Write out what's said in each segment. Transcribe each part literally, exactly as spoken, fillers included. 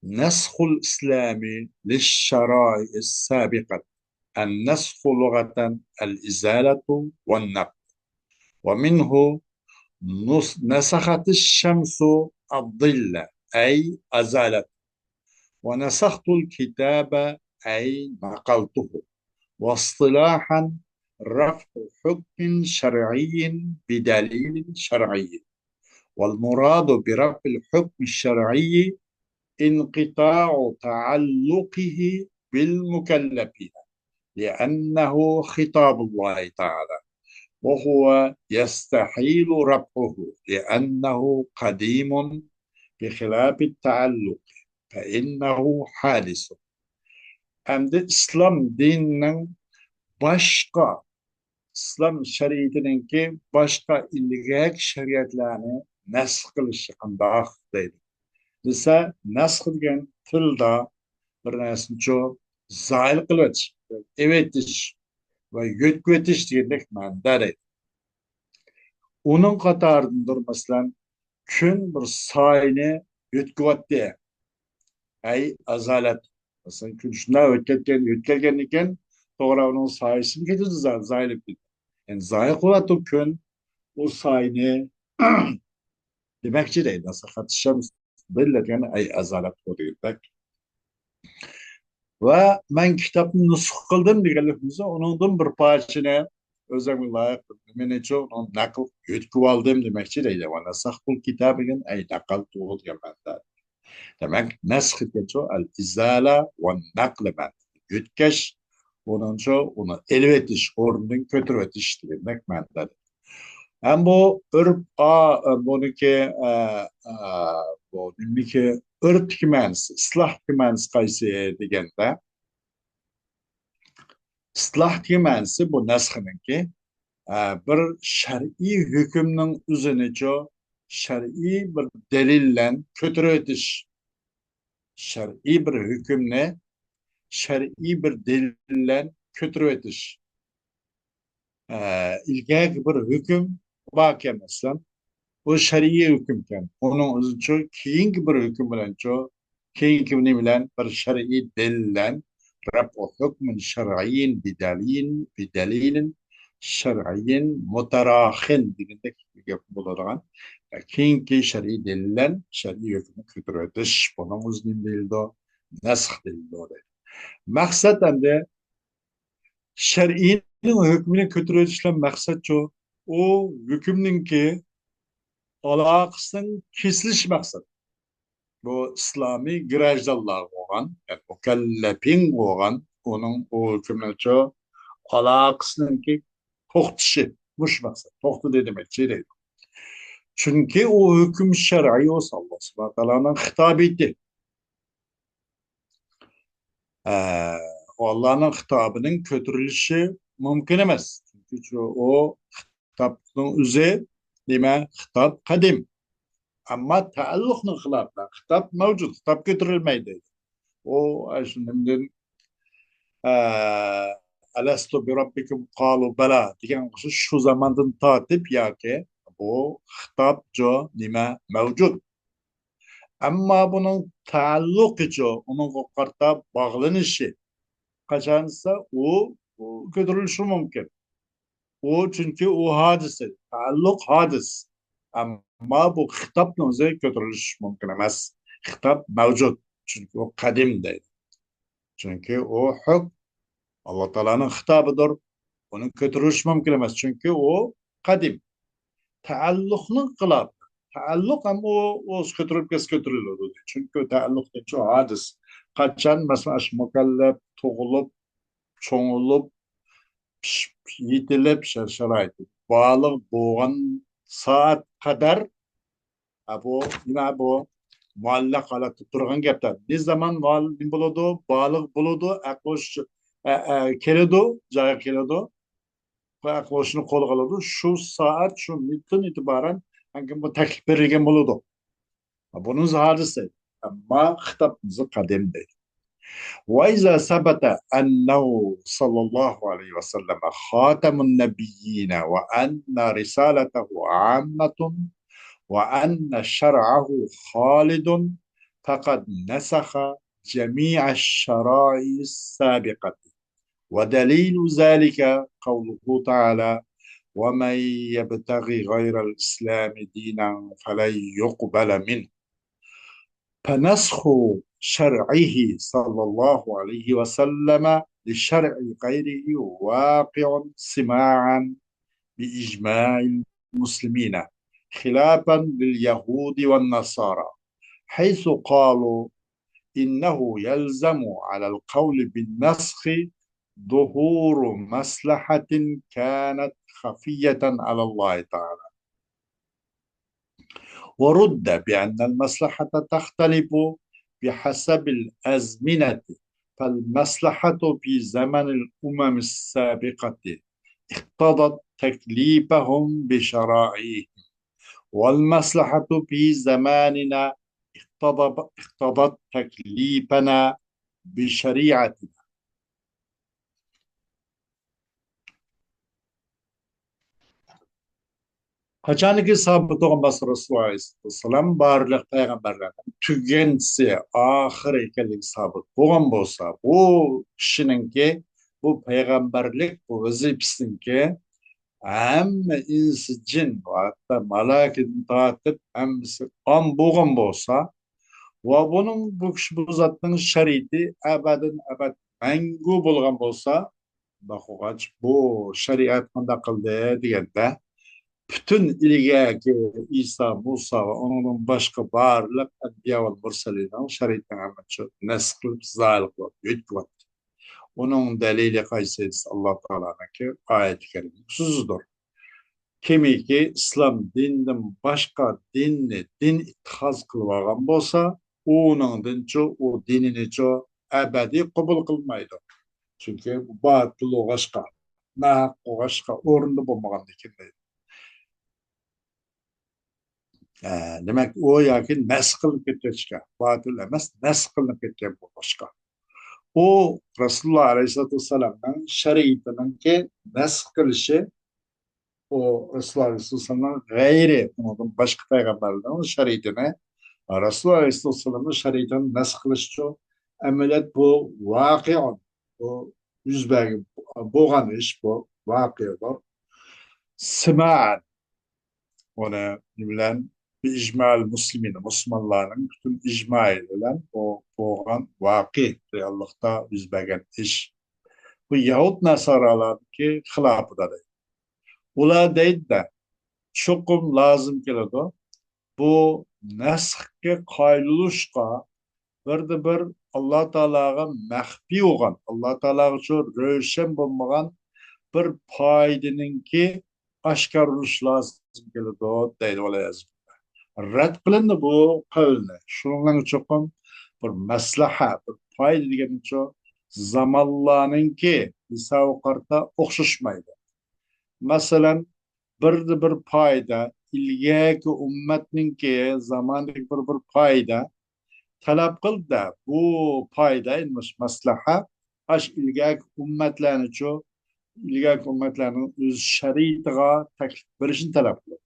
نسخ الإسلام للشرائع السابقة. النسخ لغة الإزالة والنقل، ومنه نس-، نسخت الشمس الظل، أي أزالته، ونسخت الكتاب، أي نقلته، واصطلاحا رفع حكم شرعي بدليل شرعي، والمراد برفع الحكم الشرعي انقطاع تعلقه بالمكلفين، لأنه خطاب الله تعالى، وهو يستحيل رفعه، لأنه قديم، بخلاف التعلق، فإنه حادث. ئەمدى ئىسلام دىنىنىڭ باشقا، ئىسلام شەرىئىتىنىڭكى باشقا ئىلگەركى شەرىئەتلەرنى نەسخ قىلىشى قانداق دەيدۇ. دېسە، نەسخ دېگەن تىلدا بىر نەرسىنىچۇ زايىل قىلىۋېتىش، ئېلىۋېتىش ۋە يۆتكىۋېتىش دېگەندەك مەنىدە دەيدۇ. ئۇنىڭ قاتارىدىندۇر، مەسىلەن، كۈن بىر سايىنى يۆتكىۋەتتى. ئەي ئازالەت. مەسىلەن، كۈن شۇنداق ئۆتكەن، يۆتكەلگەندىكىن، توغرا ئۇنىڭ سايىسىمۇ كېتىدۇ، زا-، زايىلىپ كېتىدۇ. يەنى زايىل قىلىۋەتتى كۈن ئۇ سايىنى دېمەكچى دەيدۇ. سەخەت شەمس بىللەتكەن ئەي ئازالەت دېگەندەك. ۋە مەن كىتابنى نۇسخا قىلدىم دېگەنلىك بولسا، ئۇنىڭدىن بىر پارچىنى ئۆزۈمگە لايىق نېمىنىچۇ، ئۇنى نەقىل يۆتكىۋالدىم دېمەكچى دەيدۇ. ۋە نەسەختۇل كىتاب دېگەن ئەي نەقەلتۇ دېگەن مەنىدە. دېمەك، نەسخ دېگەنچۇ ئەل ئىزالە ۋە نەقل مەنىدە. يۆتكەش، ئۇنىڭچۇ ئۇنى ئېلىۋېتىش، ئورنىدىن كۆتۈرۈۋېتىش دېگەندەك مەنىدە. ھەم بۇ ئۆرپ، ئا، بۇنىڭكى، ئە، ئە، بۇ نېمىنىڭكى ئۆرپتىكى مەنىسى، ئىسلاھتىكى مەنىسى قايسى دېگەندە، ئىسلاھتىكى مەنىسى بۇ نەسخنىڭكى، ئە، بىر شەرئىي ھۆكۈمنىڭ ئۆزىنىچۇ شەرئىي بىر دەلىل بىلەن كۆتۈرۈۋېتىش. شەرئىي بىر ھۆكۈمنى شەرئىي بىر دەلىل بىلەن كۆتۈرۈۋېتىش. ئە، ئىلگەركى بىر ھۆكۈم باركەن، مەسىلەن، بۇ شەرئىي ھۆكۈمكەن. ئۇنىڭ ئۆزىچۇ كېيىنكى بىر ھۆكۈم بىلەنچۇ، كېيىنكى نېمە بىلەن؟ بىر شەرئىي دەلىل بىلەن، رەفئۇ ھۆكمىن شەرئىيين بدليل، بدليل شەرئىيين مۇتەراخىن دېگەندەك گەپ بولىدىغان. كېيىنكى شەرئىي دەلىل بىلەن شەرئىي ھۆكۈمنى كۆتۈرۈۋېتىش، بۇنىڭ ئۆزى نېمە دېيىلىدۇ؟ نەسخ دېيىلىدۇ دەيدۇ. مەقسەت ئەمدى شەرئىينىڭ ھۆكمىنى كۆتۈرۈۋېتىش بىلەن مەقسەتچۇ؟ ئۇ ھۆكۈمنىڭكى ئالاقىسىنىڭ كېسىلىشى مەقسەت. بۇ ئىسلامىي گراژدانلارغا بولغان، يەنى مۇكەللەپىنغا بولغان ئۇنىڭ ئۇ ھۆكۈمنىڭچۇ ئالاقىسىنىڭكى توختىشى، مۇشۇ مەقسەت. توختىدى دېمەكچى دەيدۇ. چۈنكى ئۇ ھۆكۈم شەرئىي بولسا، ئاللا سۇبھانەھۇ ۋە تائالانىڭ خىتابىيىتى. ئە، ئۇ ئاللانىڭ خىتابىنىڭ كۆتۈرۈلۈشى مۇمكىن ئەمەس. چۈنكى ئۇ خىتابنىڭ ئۆزى نېمە؟ خىتاب قەدىم. ئەمما تەئەللۇقنىڭ خىلاپىدا خىتاب مەۋجۇت، خىتاب كۆتۈرۈلمەيدۇ. ئۇ، ئە، شۇ نېمىدىن، ئە، «ئەلەستۇ بىرەببىكۇم قالۇ بەلا» دېگەن شۇ زاماندىن تارتىپ ياكى بۇ خىتاب جو نېمە مەۋجۇت. ئەمما بۇنىڭ تەئەللۇقىچۇ، ئۇنىڭغا قارىتا باغلىنىشى قاچان دېسە، ئۇ، ئۇ كۆتۈرۈلۈشى مۇمكىن. ئۇ، چۈنكى ئۇ ھادىسە، تەئەللۇق ھادىس. ئەمما بۇ خىتابنىڭ ئۆزى كۆتۈرۈلۈشى مۇمكىن ئەمەس. خىتاب مەۋجۇت، چۈنكى ئۇ قەدىم دەيدۇ. چۈنكى ئۇ ھۆك-، ئاللا تائالانىڭ خىتابىدۇر. ئۇنى كۆتۈرۈلۈشى مۇمكىن ئەمەس، چۈنكى ئۇ قەدىم. تەئەللۇقنىڭ خىلاپى. تەئەللۇق ھەم ئۇ، ئۇ كۆتۈرۈلۈپ كەتسە كۆتۈرۈلىدۇ. چۈنكى تەئەللۇق دېگەن شۇ ھادىس. قاچان، مەسىلەن، ئاشۇ مۇكەللەپ تۇغۇلۇپ، چوڭىلىپ، پىشىپ، يېتىلىپ، شا-، شارائىتى بالىغ بولغان سائەت قەدەر، ھە، بۇ نېمە بۇ؟ مۇئەللەق ھالەتتە تۇرغان گەپلەر. نېمە زامان مۇئەللەق نېمە بولىدۇ؟ بالىغ بولىدۇ، ئەقلى ھوشى، ئە، ئە، كېلىدۇ، جايىغا كېلىدۇ. ئەقلى ھوشىنى قولغا ئالىدۇ. شۇ سائەت، شۇ مىنۇتتىن ئېتىبارەن ئانكىن بۇ تەكلىپ بېرىلگەن بولىدۇ. بۇنىڭ ھادىسى. ئەمما خىتاب قەدىم دەيدۇ. وإذا ثبت أنه صلى الله عليه وسلم خاتم النبيين وأن رسالته عامة وأن شرعه خالد فقد نسخ جميع الشرائع السابقة، ودليل ذلك قوله تعالى: ومن يبتغ غير الإسلام دينا فلن يقبل منه. فنسخ شرعه صلى الله عليه وسلم لشرع غيره واقع سماعا بإجماع المسلمين، خلافا لليهود والنصارى، حيث قالوا إنه يلزم على القول بالنسخ ظهور مصلحة كانت خفية على الله تعالى، ورد بأن المصلحة تختلف بحسب الأزمنة، فالمصلحة في زمن الأمم السابقة اقتضت تكليفهم بشرائعهم، والمصلحة في زماننا اقتضب-، اقتضت تكليفنا بشريعتنا. قاچانكى سابىت بولغان بولسا، رەسۇلۇللاھ ئەلەيھىسسالام بارلىق پەيغەمبەرلەرنىڭ تۈگەنچىسى، ئاخىرى ئىكەنلىكى سابىت بولغان بولسا، بۇ كىشىنىڭكى، بۇ پەيغەمبەرلىك، بۇ ۋەزىپىسىنىڭكى ھەممە ئىنسى، جىن ۋە ھەتتا مالائىكىدىن تارتىپ ھەممىسى ئام بولغان بولسا، ۋە بۇنىڭ، بۇ كىشى، بۇ زاتنىڭ شەرىئىتى ئەبەدەن ئەبەد مەڭگۈ بولغان بولسا، بولغاچ، بۇ شەرىئەت قانداق قىلدى دېگەندە، پۈتۈن ئىلگەرىكى ئىسا، مۇسا ۋە ئۇنىڭدىن باشقا بارلىق ئەنبىيا ۋە مۇرسەلىننىڭ شەرىئىتىنى ھەممىسى نەسخ قىلىپ، زايىل قىلىپ يۆتكىۋەتتى. ئۇنىڭ دەلىلى قايسى دېسە، ئاللا تائالانىڭكى ئايەتى كەرىمىنىڭ سۆزىدۇر. كىمكى ئىسلام دىنىدىن باشقا دىننى دىن ئىتتىخاز قىلىۋالغان بولسا، ئۇنىڭدىنچۇ، ئۇ دىنىنىچۇ ئەبەدىي قوبۇل قىلمايدۇ. چۈنكى بۇ باتىل بولغاچقا، ناھەق بولغاچقا، ئورنىدا بولمىغاندىكىن دەيدۇ. ئە، دېمەك، ئۇ ياكى نەسخ قىلىنىپ كەتكەچكە، باتىل ئەمەس، نەسخ قىلىنىپ كەتكەن بولغاچقا. ئۇ رەسۇلۇللاھ ئەلەيھىسسالاتۇ ۋەسسالامنىڭ شەرىئىتىنىڭكى نەسخ قىلىشى، ئۇ رەسۇلۇللاھ ئەلەيھىسسالامنىڭ غەيرى، ئۇنىڭدىن باشقا پەيغەمبەرلەرنىڭ شەرىئىتىنى رەسۇلۇللاھ ئەلەيھىسسالامنىڭ شەرىئىتىنى نەسخ قىلىشچۇ، ئەمەلىيەت بۇ ۋەقىئۇن، بۇ يۈز بەرگەن، بولغان ئىش، بۇ ۋەقىئۇدۇر. سىمائەن، ئۇنى نېمە بىلەن؟ بىئىجمائىل مۇسلىمىن، مۇسۇلمانلارنىڭ پۈتۈن ئىجمائى بىلەن ئۇ بولغان ۋەقە، رېئاللىقتا يۈز بەرگەن ئىش. بۇ يەھۇد ناسارالارنىڭكى خىلاپىدا دەيدۇ. ئۇلار دەيدۇ-دە، چوقۇم لازىم كېلىدۇ، بۇ نەسخكە قايىل بولۇشقا بىردە بىر ئاللا تائالاغا مەخپىي بولغان، ئاللا تائالاغىچۇ روشەن بولمىغان بىر پائىدىنىڭكى ئاشكارىلىنىشى لازىم كېلىدۇ دەيدۇ، ۋەلئىيازۇ بىللا. رەت قىلىندى بۇ قەۋلنى. شۇنىڭ چوقۇم بىر مەسلىھە، بىر پائىدە دېگەنچۇ زامانلارنىڭكى ھېسابىغا قارىتا ئوخشاشمايدۇ. مەسىلەن، بىردە بىر پائىدە، ئىلگەركى ئۈممەتنىڭكى زامانىدىكى بىر، بىر پائىدە تەلەپ قىلدى-دە، بۇ پائىدە، يەنى مۇشۇ مەسلىھە، ئاشۇ ئىلگەركى ئۈممەتلەرنىچۇ، ئىلگەركى ئۈممەتلەرنىڭ ئۆز شەرىئىتىغا تەكلىپ بېرىشنى تەلەپ قىلىدۇ.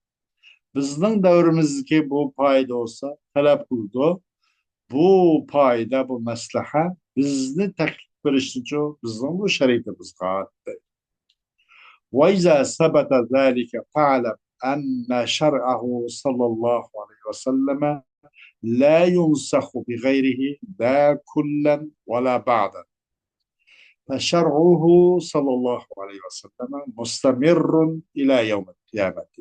بىزنىڭ دەۋرىمىزدىكى بۇ پائىدە بولسا تەلەپ قىلىدۇ، بۇ پائىدە، بۇ مەسلىھە بىزنى تەكلىپ بېرىشنىچۇ، بىزنىڭ بۇ شەرىئىتىمىزغا، دەيدۇ. وإذا ثبت ذلك فاعلم أن شرعه صلى الله عليه وسلم لا ينسخ بغيره لا كلا ولا بعضا، فشرعه صلى الله عليه وسلم مستمر إلى يوم القيامة،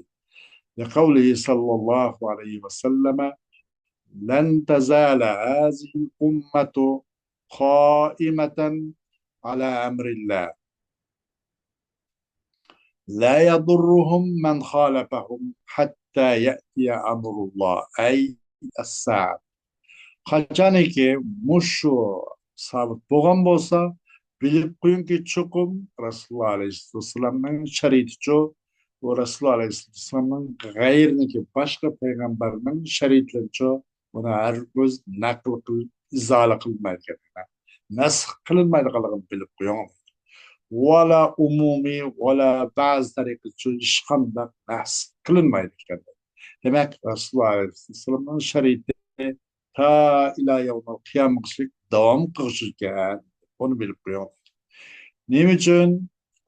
لقوله صلى الله عليه وسلم: لن تزال هذه الأمة قائمة على أمر الله لا يضرهم من خالفهم حتى يأتي أمر الله، أي الساعة. قاچانكى مۇشۇ سابىت بولغان بولسا، بىلىپ قويۇڭكى، چوقۇم رەسۇلۇللاھ ئەلەيھىسسالامنىڭ شەرىئىتىچۇ، بۇ رەسۇلۇللاھ ئەلەيھىسسالامنىڭ غەيرىنىڭكى، باشقا پەيغەمبەرنىڭ شەرىئىتلىرىچۇ، بۇنى ھەرگىز نەقىل قىلىپ، ئىزالە قىلمايدىكەنلىكىنى، نەسخ قىلىنمايدىغانلىقىنى بىلىپ قويۇڭ. ۋەلا ئومۇمىي، ۋەلا بەزى تەرىقىچۇ ھېچقانداق نەسخ قىلىنمايدىكەن. دېمەك، رەسۇلۇللاھ ئەلەيھىسسالامنىڭ شەرىئىتى تا ئىلا يەۋمىل قىيامىغىچىلىك داۋام قىلغۇچىكەن. بۇنى بىلىپ قويۇڭ. نېمە ئۈچۈن؟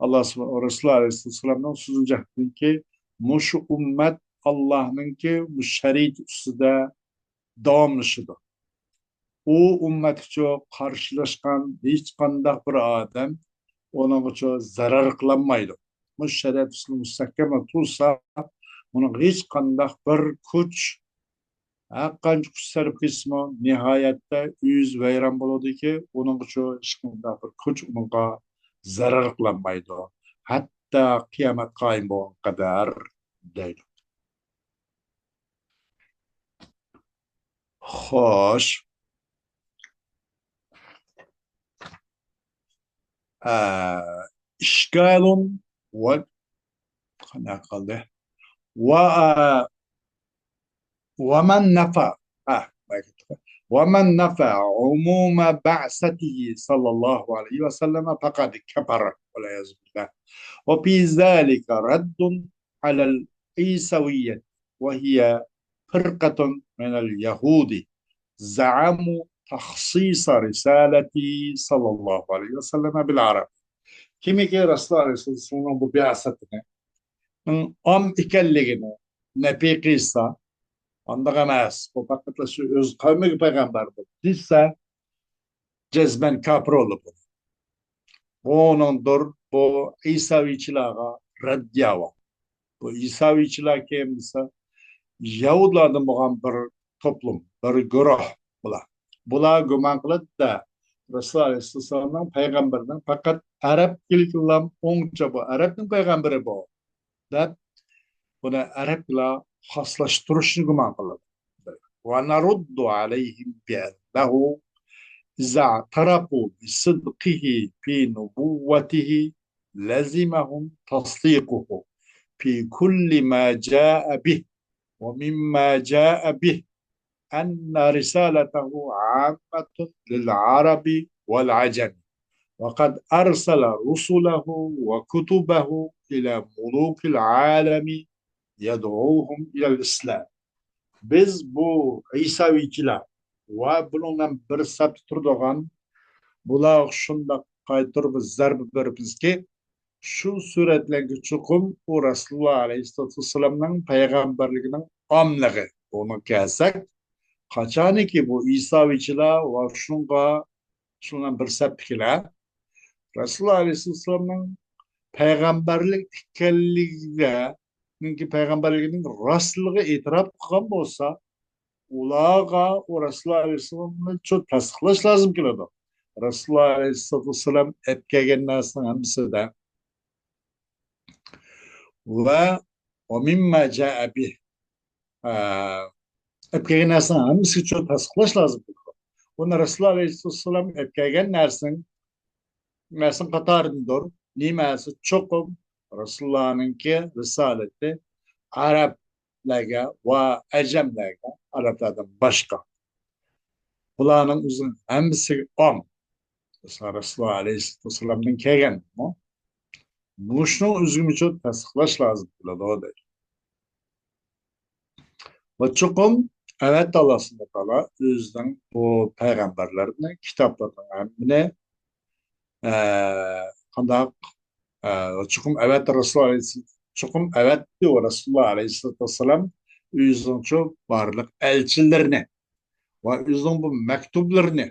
ئاللا سۇبھانە، رەسۇلى ئەلەيھىسسالامنىڭ سۆزى جەھەتتىنكى، مۇشۇ ئۈممەت ئاللانىڭكى مۇشۇ شەرىئىتى ئۈستىدە داۋاملىشىدۇ. ئۇ ئۈممەتكىچۇ قارشىلاشقان ھېچقانداق بىر ئادەم ئۇنىڭغىچۇ زەرەر قىلالمايدۇ. مۇشۇ شەرىئەت ئۈستىدە مۇستەھكەم تۇرسا، ئۇنىڭغا ھېچقانداق بىر كۈچ، ھەرقانچە كۈچ سەرپ قىلسىمۇ، نىھايەتتە ئۆزى ۋەيران بولىدۇكى، ئۇنىڭغىچۇ ھېچقانداق بىر كۈچ ئۇنىڭغا زەرەر قىلالمايدۇ. ھەتتا قىيامەت قايىم بولغان قەدەر دەيدۇ. خوش. ئە، ئىشكالۇن ۋە، قانداق قالدى؟ ۋە، ئە، ۋە مەن نەفە، ئە، ۋە مەن نەفە ئۇمۇمە بەئسەتىھى سەللەللاھۇ ئەلەيھى ۋە سەللەمە فەقەد كەفەر. ۋەلئىيازۇ بىللاھ. ۋە فى زالىكە رەددۇن ئەلەل ئىسەۋىيەت ۋە ھىيە فىرقەتۇن مىنەل يەھۇدى زەئەمۇ تەخسىسە رىسالەتى سەللەللاھۇ ئەلەيھى ۋە سەللەمە بىل ئەرەب. كىمكى رەسۇلۇللاھ ئەلەيھىسسالامنىڭ بۇ بىئەسەتىنىڭ ئام ئىكەنلىكىنى نەپى قىلسا، ئانداق ئەمەس، بۇ پەقەتلا شۇ ئۆز قەۋمىگە پەيغەمبەر بولدى دېسە، جەزمەن كاپىر بولىدۇ. بۇنىڭدۇر بۇ ئىساۋىيچىلارغا رەددىيە بار. بۇ ئىساۋىيچىلار كىم دېسە، يەھۇدلاردىن بولغان بىر توپلۇم، بىر گۇرۇھ بۇلار. بۇلار گۇمان قىلىدۇ-دە، رەسۇلۇللاھ ئەلەيھىسسالامنىڭ پەيغەمبىرىنىڭ پەقەت ئەرەبكىلىكىلا ئوڭچە، بۇ ئەرەبنىڭ پەيغەمبىرى بۇ، دەپ، بۇنى ئەرەبلەر خاسلاشتۇرۇشنى گۇمان قىلىدۇ. ونرد عليهم بأنه إذا اعترفوا بصدقه في نبوته لزمهم تصديقه في كل ما جاء به، ومما جاء به أن رسالته عامة للعرب والعجم، وقد أرسل رسله وكتبه إلى ملوك العالم يدعوهم إلى الإسلام. بىز بۇ ئىساۋىيچىلار ۋە بۇنىڭ بىلەن بىر سەپتە تۇرىدىغان بۇلارغا شۇنداق قايتۇرۇپ زەربە بېرىمىزكى، شۇ سۈرەتلەرگە چوقۇم ئۇ رەسۇلۇللاھ ئەلەيھىسسالاتۇ ۋەسسالامنىڭ پەيغەمبەرلىكىنىڭ ئاملىقى، ئۇنىڭ كەلسەك، قاچانكى بۇ ئىساۋىيچىلار ۋە شۇنىڭغا، شۇنىڭ بىر سەپتىكىلەر رەسۇلۇللاھ ئەلەيھىسسالامنىڭ پەيغەمبەرلىك ئىكەنلىكىگە، ئۇنىڭكى پەيغەمبەرلىكىنىڭ راستلىقىغا ئېتىراپ قىلغان بولسا، ئۇلارغا ئۇ رەسۇلۇللاھ ئەلەيھىسسالامنى شۇ تەستىقلاش لازىم كېلىدۇ. رەسۇلۇللاھ ئەلەيھىسسالاتۇ ۋەسسالام ئەپ كەلگەن نەرسىنىڭ ھەممىسىدە ۋە ومما جاء به، ئە، ئەپ كەلگەن نەرسىنىڭ ھەممىسىگە شۇ تەستىقلاش لازىم كېلىدۇ. ئۇنى رەسۇلۇللاھ ئەلەيھىسسالام ئەپ كەلگەن نەرسىنىڭ، نەرسىنىڭ قاتارىدىندۇر. نېمە دېسە، چوقۇم رەسۇلۇللاھنىڭكى رىسالىتى ئەرەبلەرگە ۋە ئەجەملەرگە، ئەرەبلەردىن باشقا، بۇلارنىڭ ئۆزىنىڭ ھەممىسىگە ئام. رەسۇلۇللاھ ئەلەيھىسسالاتۇ ۋەسسالامدىن كەلگەنمۇ؟ مۇشۇنىڭ ئۆزىگىمۇ تەستىقلاش لازىم كېلىدۇ، دەيدۇ. ۋە چوقۇم، ئەلۋەتتە، ئاللا سۇبھانەھۇ ۋە تائالا ئۆزىنىڭ بۇ پەيغەمبەرلىرىنى، كىتابلىرىنىڭ ھەممىنى، ئە، قانداق، ئە، چوقۇم، ئەلۋەتتە، رەسۇلۇللاھ ئەلەيھىسسالام، چوقۇم، ئەلۋەتتە، رەسۇلۇللاھ ئەلەيھىسسالاتۇ ۋەسسالام ئۆزىنىڭچۇ بارلىق ئەلچىلىرىنى ۋە ئۆزىنىڭ بۇ مەكتۇبلىرىنى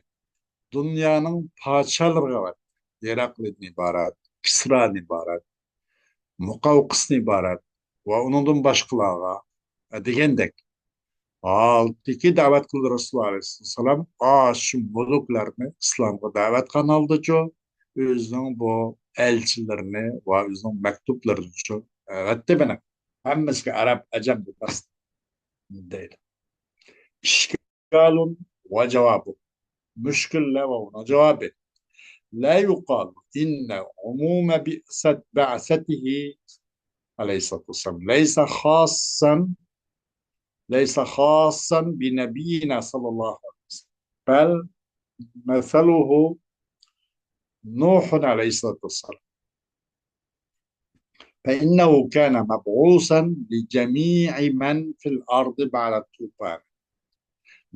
دۇنيانىڭ پادىشاھلىرىغا ئەۋەتتى. ھېراقلىدىن ئىبارەت، كىسرادىن ئىبارەت، مۇقەۋقىستىن ئىبارەت ۋە ئۇنىڭدىن باشقىلارغا دېگەندەك ھالەتتىكى دەۋەت قىلدى رەسۇلۇللاھ ئەلەيھىسسالام. ئاشۇ مۇلۇكلارنى ئىسلامغا دەۋەت قىلغان ھالدىچۇ، ئۆزىنىڭ بۇ ئەلچىلىرىنى ۋە ئۆزىنىڭ مەكتۇپلىرىنىچۇ ئەۋەتتى مانا. ھەممىسىگە ئەرەب، ئەجەم دەيدۇ. إشكال وجواب. مۈشكۈللەر ۋە ئۇنىڭ جاۋابى. لا يقال إن عموم بعثة، بعثته عليه الصلاة والسلام ليس خاصا، ليس خاصا بنبينا صلى الله عليه وسلم، بل مثله نوح عليه الصلاة والسلام، فإنه كان مبعوثا لجميع من في الأرض بعد الطوفان،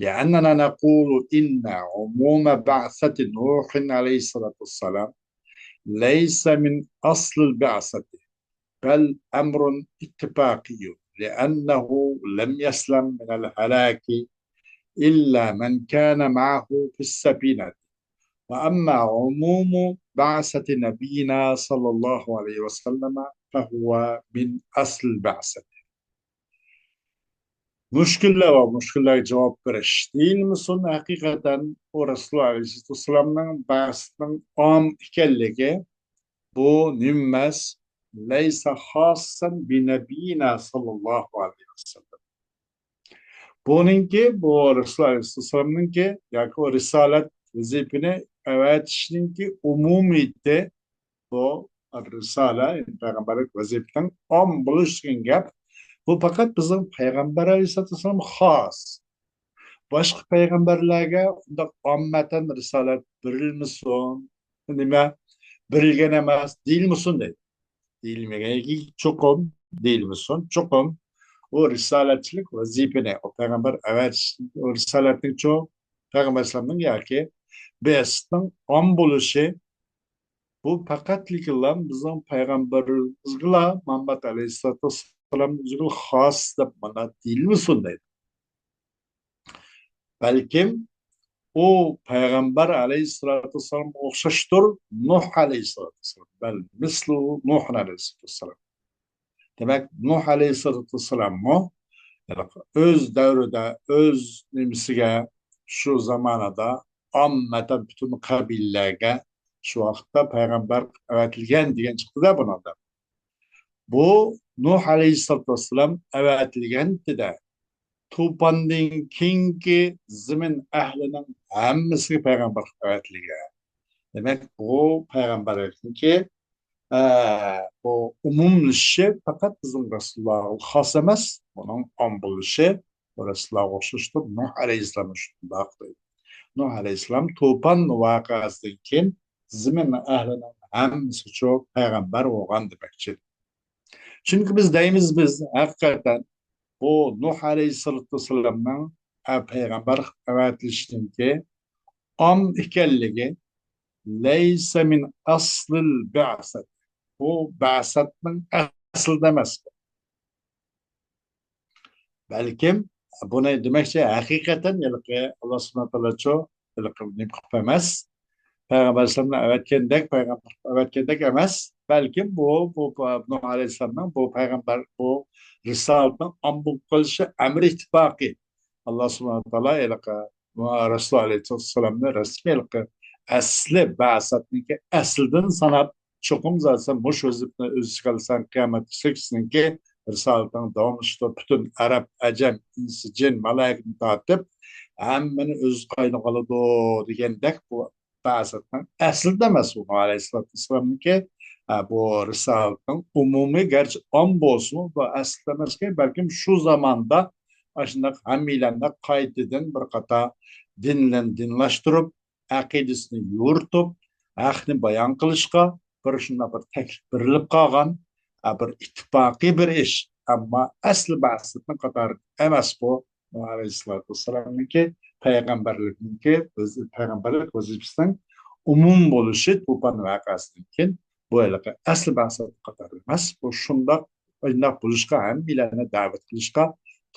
لأننا نقول إن عموم بعثة نوح عليه الصلاة والسلام ليس من أصل البعثة، بل أمر اتفاقي، لأنه لم يسلم من الهلاك إلا من كان معه في السفينة، وأما عموم بعثة نبينا صلى الله عليه وسلم فهو من أصل البعثة. مۈشكۈللەر ۋە مۈشكۈللەرگە جاۋاب بېرىش دېيىلمىسۇن، ھەقىقەتەن ئۇ رەسۇلۇللا ئەلەيھىسسالاتۇ ۋەسسالامنىڭ بەئسىتىنىڭ ئام ئىكەنلىكى، بۇ نېمە ئەمەس، لەيسە خاسسەن بىنەبىينا ساللاللاھۇ ئەلەيھى ۋەسەللەم. بۇنىڭكى، بۇ رەسۇلۇللا ئەلەيھىسسالامنىڭكى ياكى ئۇ رىسالەت ۋەزىپىنى ئەۋەتىشنىڭكى ئومۇمىيىتى، بۇ رىسالە، يەنى پەيغەمبەرلىك ۋەزىپىنىڭ ئام بولۇش دېگەن گەپ، بۇ پەقەت بىزنىڭ پەيغەمبەر ئەلەيھىسسالاتۇ ۋەسسالامغا خاس. باشقا پەيغەمبەرلەرگە ئۇنداق ئاممەتەن رىسالەت بېرىلمىسۇن، نېمە، بېرىلگەن ئەمەس، دېيىلمىسۇن دەيدۇ. دېيىلمىگەنكى چوقۇم دېيىلمىسۇن، چوقۇم ئۇ رىسالەتچىلىك ۋەزىپىنى، ئۇ پەيغەمبەر ئەۋەتىش، ئۇ رىسالەتنىڭچۇ پەيغەمبەر ئەلەيھىسسالامنىڭ ياكى بەئسىتىنىڭ ئام بولۇشى، بۇ پەقەتلىكىلا بىزنىڭ پەيغەمبىرىمىزگىلا، مۇھەممەد ئەلەيھىسسالاتۇ ۋەسسالام ئۆزىگىلا خاس دەپ مانا دېيىلمىسۇن دەيدۇ. بەلكىم ئۇ پەيغەمبەر ئەلەيھىسسالاتۇ ۋەسسالامغا ئوخشاشتۇر، نۇھ ئەلەيھىسسالاتۇ ۋەسسالام. بەل مىسلۇ نۇھ ئەلەيھىسسالاتۇ ۋەسسالام. دېمەك، نۇھ ئەلەيھىسسالاتۇ ۋەسسالاممۇ ئۆز دەۋرىدە، ئۆز نېمىسىگە، شۇ زامانىدا ئاممىدىن پۈتۈن قەبىلىلەرگە شۇ ۋاقىتتا پەيغەمبەر ئەۋەتىلگەن دېگەن چىقتى-دە بۇنىڭدا. بۇ نۇھ ئەلەيھىسسالاتۇ ۋەسسالام ئەۋەتىلگەنتىدە، توپاندىن كېيىنكى زېمىن ئەھلىنىڭ ھەممىسىگە پەيغەمبەر ئەۋەتىلگەن. دېمەك، بۇ پەيغەمبەرلىكنىڭكى، ئە، بۇ ئومۇملىشىشى پەقەت بىزنىڭ رەسۇلۇللاھقا خاس ئەمەس، بۇنىڭ ئام بولۇشى رەسۇلۇللاھقا ئوخشاشتۇر. نۇھ ئەلەيھىسسالام شۇنداق دەيدۇ. نۇھ ئەلەيھىسسالام توپان ۋەقەسىدىن كېيىن زېمىن ئەھلىنىڭ ھەممىسىچۇ پەيغەمبەر بولغان دېمەكچى. چۈنكى بىز دەيمىز، بىز ھەقىقەتەن بۇ نۇھ ئەلەيھىسسالاتۇ ۋەسسالامنىڭ، ئە، پەيغەمبەر ئەۋەتىلىشىنىڭكى ئام ئىكەنلىكى، لەيسە مىن ئەسلىل بەئسەت. بۇ بەئسەتنىڭ ئەسلىدە ئەمەس. بەلكىم بۇنى دېمەكچى، ھەقىقەتەن ھېلىقى ئاللا سۇبھانەھۇ ۋە تائالاچۇ ھېلىقى نېمە قىلىپ ئەمەس، پەيغەمبەر ئەلەيھىسسالامنى ئەۋەتكەندەك، پەيغەمبەر ئەۋەتكەندەك ئەمەس، بەلكىم بۇ، بۇ، بۇ نۇھ ئەلەيھىسسالامنىڭ بۇ پەيغەمبەر، بۇ رىسالىتىنىڭ ئام بولۇپ قېلىشى ئەمرى ئىتتىپاقىي. ئاللا سۇبھانەھۇ ۋە تائالا ھېلىقى رەسۇلۇللا ئەلەيھىسسالامنى رەسمىي ھېلىقى ئەسلى بەئسەتنىڭكى ئەسلىدىن ساناپ، چوقۇم زادى سەن مۇشۇ ۋەزىپىنى ئۆز ئىچىگە ئالساڭ، قىيامەت كۈنىسىنىڭكى رىسالىتىڭ داۋاملىشىدۇ. پۈتۈن ئەرەب، ئەجەم، ئىنس، جىن، مالايىكىنى تارتىپ، ھەممىنى ئۆز قاينىغا ئالىدۇ دېگەندەك، بۇ بەئسەتنىڭ ئەسلىدە ئەمەس ئۇ ئەلەيھىسسالاتۇ ۋەسسالامنىڭكى، ئە، بۇ رىسالىتىنىڭ ئومۇمىي، گەرچە ئام بولسىمۇ، بۇ ئەسلىدە ئەمەسكەن، بەلكىم شۇ زاماندا ئاشۇنداق ھەممەيلەننى قايتىدىن بىر قاتار دىندىن دىنلاشتۇرۇپ، ئەقىدىسىنى يورۇتۇپ، ھەقنى بايان قىلىشقا بىر شۇنداق بىر تەكلىپ بېرىلىپ قالغان، ئە، بىر ئىتتىپاقىي بىر ئىش. ئەمما ئەسلى بەئسەتنىڭ قاتارىدا ئەمەس بۇ. ئەلەيھىسسالاتۇ ۋەسسالامنىڭكى پەيغەمبەرلىكنىڭكى ئۆزى، پەيغەمبەرلىك ۋەزىپىسىنىڭ ئومۇم بولۇشى توپان ۋەقەسىدىن كېيىن بۇ ھېلىقى ئەسلى بەئسەت قاتارىدا ئەمەس. بۇ شۇنداق، شۇنداق بولۇشقا، ھەممىيلەننى دەۋەت قىلىشقا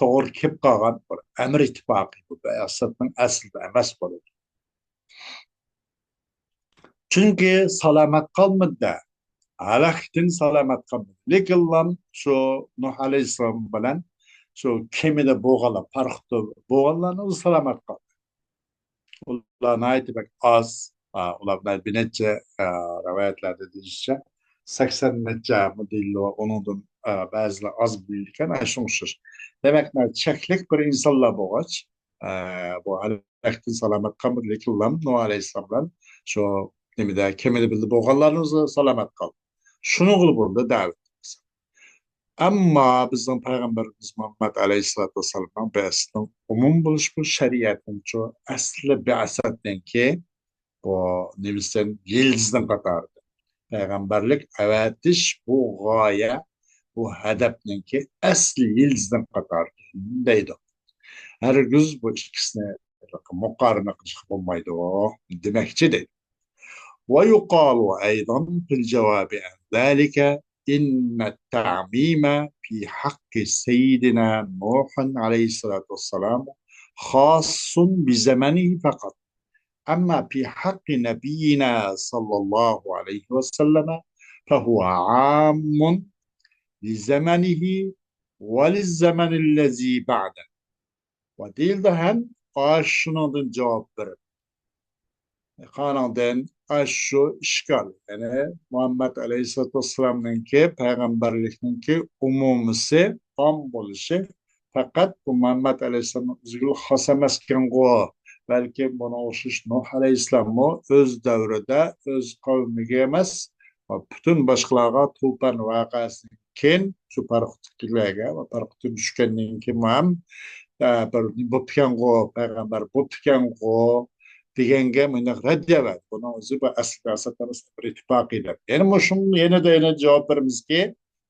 توغرا كېلىپ قالغان بىر ئەمر ئىتتىپاقى. بۇ بەئسەتنىڭ ئەسلىدە ئەمەس بولىدۇ. چۈنكى سالامەت قالمىدى-دە. ھالاكتىن سالامەت قالمىدى. لېكىنلا شۇ نۇھ ئەلەيھىسسالام بىلەن شۇ كېمىدە بولغانلار، پاراخوتتا بولغانلارنىڭ ئۆزى سالامەت قالدى. ئۇلار ناھايىتى بەك ئاز. ئا، ئۇلار بىر نەچچە، ئا، رىۋايەتلەردە دېيىشىچە، سەكسەن نەچچە دېيىلىدۇ، ئۇنىڭدىن، ئا، بەزىلەر ئاز بىلىدىكەن، ئا، شۇنىڭغا ئوخشاش. دېمەك، چەكلىك بىر ئىنسانلار بولغاچ، ئە، بۇ ھالاكتىن سالامەت قالمىدى، لېكىن نۇھ ئەلەيھىسسالام بىلەن شۇ نېمىدە، كېمىدە بىللە بولغانلارنىڭ ئۆزى سالامەت قالدى. شۇنىڭغىلا بۇندا دەۋەت. ئەمما بىزنىڭ پەيغەمبىرىمىز مۇھەممەد ئەلەيھىسسالاتۇ ۋەسسالامنىڭ بەئسىتىنىڭ ئومۇم بولۇش بۇ شەرىئەتنىڭچۇ ئەسلى بەئسەتنىڭكى بۇ نېمىسىدىن، يىلتىزىنىڭ قاتارىدا. پەيغەمبەرلىك ئەۋەتىش بۇ غايە، بۇ ھەدەپنىڭكى ئەسلى يىلتىزىنىڭ قاتارىدا دەيدۇ. ھەرگىز بۇ ئىككىسىنى مۇقارىنە قىلىشقا بولمايدۇ دېمەكچى دەيدۇ. ويقال أيضا في الجواب عن ذلك إن التعميم في حق سيدنا نوح عليه الصلاة والسلام خاص بزمنه فقط، أما في حق نبينا صلى الله عليه وسلم فهو عام لزمنه وللزمن الذي بعده. ۋە دېيىلدى ھەم ئاشۇنىڭدىن جاۋاب بېرىپ، قانىڭدىن ئاشۇ ئىشكال، يەنى مۇھەممەد ئەلەيھىسسالاتۇ ۋەسسالامنىڭكى پەيغەمبەرلىكنىڭكى ئومۇمىسى، ئام بولۇشى پەقەت بۇ مۇھەممەد ئەلەيھىسسالامنىڭ ئۆزىگىلا خاس ئەمەسكەنغۇ، بەلكى بۇنىڭغا ئوخشاش نۇھ ئەلەيھىسسالاممۇ ئۆز دەۋرىدە ئۆز قەۋمىگە ئەمەس، پۈتۈن باشقىلارغا توپان ۋەقەسىدىن كېيىن شۇ پەرقۇتتىكىلەرگە ۋە پەرقۇتتىن چۈشكەندىن كېيىن ھەم، ئە، بىر بوپتىكەنغۇ، پەيغەمبەر بوپتىكەنغۇ دېگەنگە مۇنداق رەددىيە بەردى. بۇنىڭ ئۆزى بۇ ئەسلىدە ئەسەتەمىز بىر ئىتتىپاقىي دەپ. يەنە مۇشۇنىڭ يەنىدە يەنە جاۋاب بېرىمىزكى،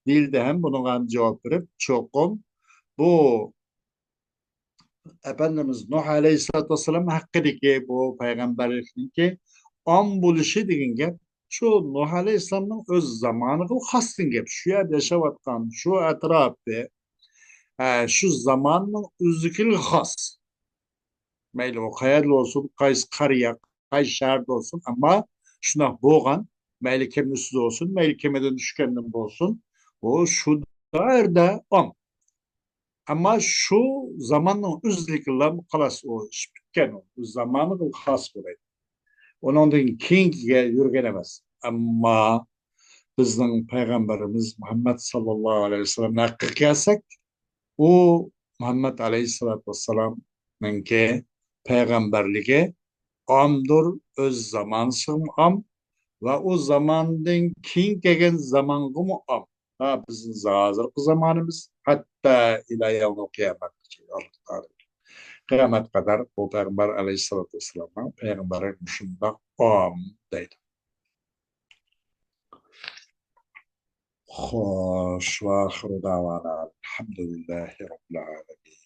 دېيىلدى ھەم بۇنىڭغا ھەم جاۋاب بېرىپ، چوقۇم بۇ ئەپەندىمىز نۇھ ئەلەيھىسسالاتۇ ۋەسسالام ھەققىدىكى بۇ پەيغەمبەرلىكنىڭكى ئام بولۇشى دېگەن گەپ شۇ نۇھ ئەلەيھىسسالامنىڭ ئۆز زامانىغا خاس دېگەن گەپ. شۇ يەردە ياشاۋاتقان، شۇ ئەتراپى، ئە، شۇ زاماننىڭ ئۆزىگىلا خاس. مەيلى ئۇ قەيەردە بولسۇن، قايسى قەريە، قايسى شەھەردە بولسۇن، ئەمما شۇنداق بولغان، مەيلى كېمىسىدە بولسۇن، مەيلى كېمىدىن چۈشكەندىن بولسۇن، ئۇ شۇ دائىرىدە ئام. ئەمما شۇ زاماننىڭ ئۆزىدىكىلا خالاس، ئۇ ئىش پۈتكەن، ئۇ زامانىغا خاس بولىدۇ. ئۇنىڭدىن كېيىنكىگە يۈرگەن ئەمەس. ئەمما بىزنىڭ پەيغەمبىرىمىز مۇھەممەد ساللاللاھۇ ئەلەيھى ۋەسەللەمنىڭ ھەققىگە كەلسەك، ئۇ مۇھەممەد ئەلەيھىسسالاتۇ ۋەسسالامنىڭكى پەيغەمبەرلىكى ئامدۇر، ئۆز زامانىسىغىمۇ ئام ۋە ئۇ زاماندىن كېيىن كەلگەن زامانغىمۇ ئام. ھە، بىزنىڭ ھازىرقى زامانىمىز، ھەتتا ئىلە يەۋمىل قىيامەتكىچە، قىيامەتكە قەدەر بۇ پەيغەمبەر ئەلەيھىسسالاتۇ ۋەسسالامنىڭ پەيغەمبەرلىكى مۇشۇنداق ئام دەيدۇ. خوش، وآخر دعوانا الحمد لله رب العالمين.